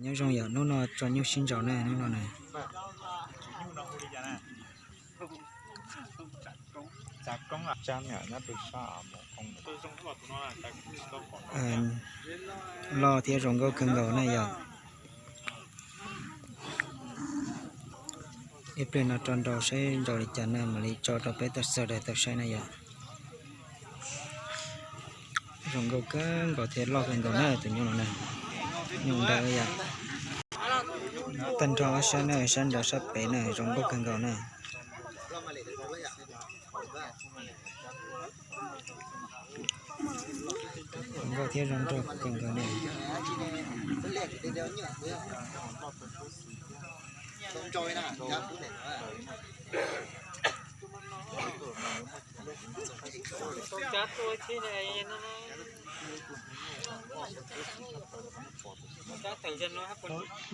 Nyob zoo yom, hnub no tso nyuj sib nraus na, hnub no na. Loj thiab zoo nkauj kawg nkaus na yom. Ib pliag no tso nraus saib nraus li cas na mam li tso rau peb tau sawv daws tau saib na yom. Zoo nkauj kawg nkaus thiab loj kawg nkaus na tus nyuj no na. Nyuj dawb yom. Tag nrho ob sab na, sab nraud sab pem na zoo nkauj kawg nkaus na. Zoo nkauj thiab zoo nraug kawg nkaus na.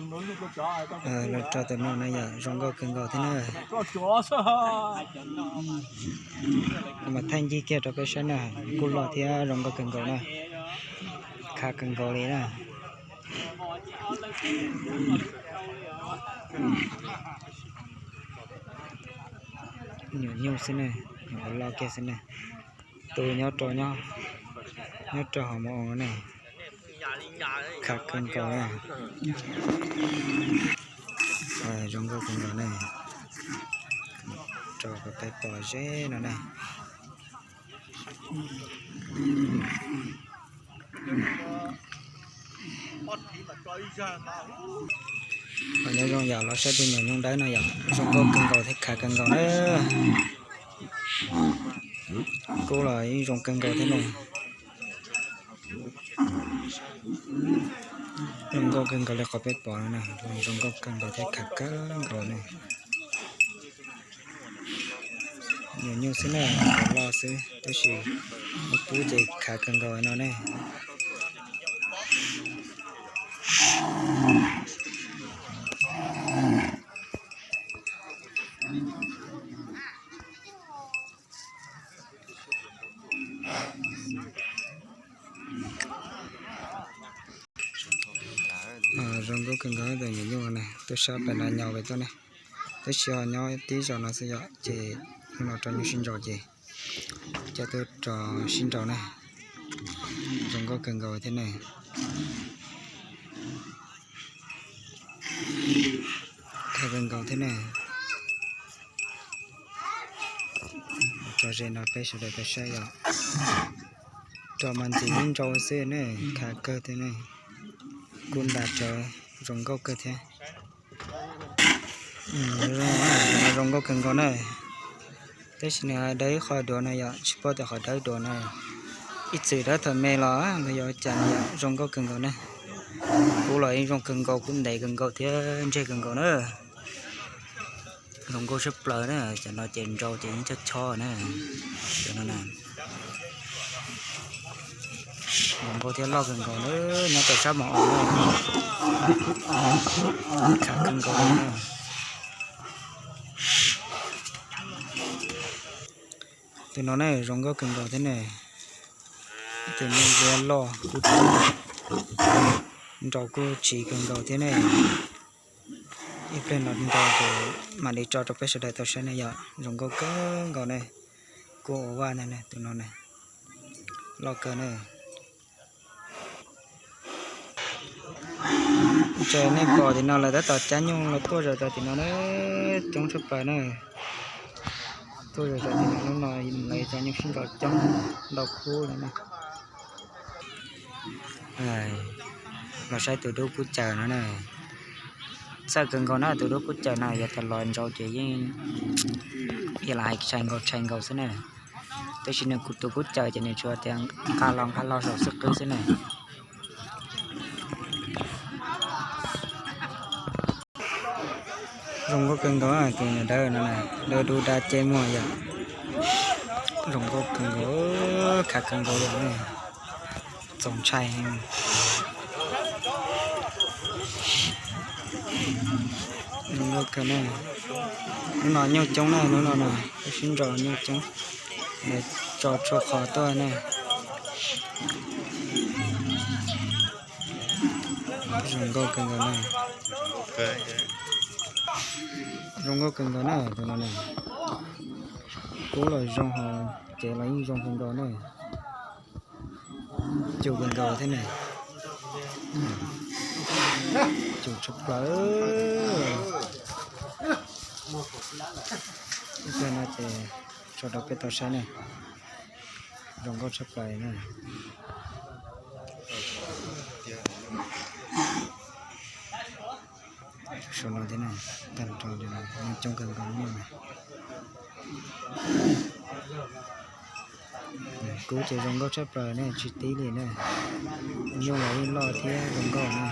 Los rau tus no na yom, zoo nkauj kawg nkaus thiab na. Mas thaij ncig kiag rau peb saib na, kuj loj thiab zoo nkauj kawg nkaus na. Khav kawg nkaus li na. Nyuam nyuj xwb na, nyuam loj kiag xwb na. Tus nyob rau, nyob rau hauv mos oo na. Khav kawg nkaus na. Zoo nkauj kawg nkaus na. Rau kom peb pom ze no na. Nyob zoo yom, los saib tus nyuam nyuj dawb no yom, zoo nkauj kawg nkaus thiab khav kawg nkaus na. Kub los yeej zoo kawg nkaus thiab na. Zoo nkauj kawg nkaus li qhov peb pom no na, zoo nkauj kawg nkaus thiab khav kawg nkaus na. Nyuam nyuj xwb na, loj xwb tab sis kub ces khav kawg nkaus no ne. Zoo nkauj kawg nkaus tus nyuam nyuj na, tuaj sab pem no nyo pem tuaj ne. Tab sis ho nyob tib zaug no xwb yom, ces hnub no rau nyuj sib nraus ces coj tuaj rau sib nraus na. Zoo nkauj kawg nkaus thiab ne. Khav kawg nkaus thiab ne. Tso ze no peb sawv daws tau saib yom. Rau mas ntxim ib nrau xwb ne, khav kawg thiab ne. Kuj ntas tsawv, zoo nkauj kawg thiab. Zoo nkauj kawg nkaus na. Tab sis nws dawb ib qho duav no yom, tsis paub tias qhov dawb duav no ib txwm dawb thaum me los los yog cas no yom, zoo nkauj kawg nkaus na. Kub los yeej zoo kawg nkaus, kub ntev kawg nkaus thiab ntseg kawg nkaus na. Zoo nkauj tshaj plaws na, cov no ces nrau ces yeej chob chob na. Cov no na, zoo nkauj thiab loj kawg nkaus na, nyob rau sab mos oo na. Khav kawg nkaus na. Tus no ne zoo nkauj kawg nkaus thiab ne. Tus no liab loj kub, nrau kuj tsiv kawg nkaus thiab ne. Ib pliag no nrau ces mam li tso rau peb sawv daws tau saib na yom. Zoo nkauj kawg nkaus ne. Kuj ua vaj ntag ne, tus no ne, loj kawg na. Ces nej pom tim no lawv tab tom cab nyuj los tuaj zom zaws tim no na, coob tshaj plaws na. Tuaj zom zaws tim no, hnub no lawv cab nyuj sib nraus coob, ntau khub no na. Los saib tus dub kub caws no na. Txawj kawg nkaus na, tus dub kub caws no yog tias los nrau ces yeej ib yam li hais tshais nkaus tshais nkaus xwb na. Tab sis nws tus kub caws ces nws tsuas tias nqa los nqa los saum xwb qwb xwb na. Zoo nkauj kawg nkaus tus nyuam dawb no na, dawb dub dab ceb muag yom. Zoo nkauj kawg nkaus, khav kawg nkaus li na. Txaus ntshai. Zoo nkauj kawg na. Hnub no nyuj coob na, hnub no na, sib nraus nyuj coob. Lawv tso txhua qhov tuaj na. Zoo nkauj kawg nkaus na. Zoo nkauj kawg nkaus na tus no na. Kub los zoo ho, cev los yeej zoo kawg nkaus na. Cum kawg nkaus thiab na. Cum tshaj plaws. Ib pliag no ces tso rau peb tau saib na. Zoo nkauj tshaj plaws na. Saum no thiab na, tag nrho no coob kawg nkaus na. Kub ces zoo nkauj tshaj plaws ne, tsis tib li na. Nyuj los yeej loj thiab zoo nkauj na.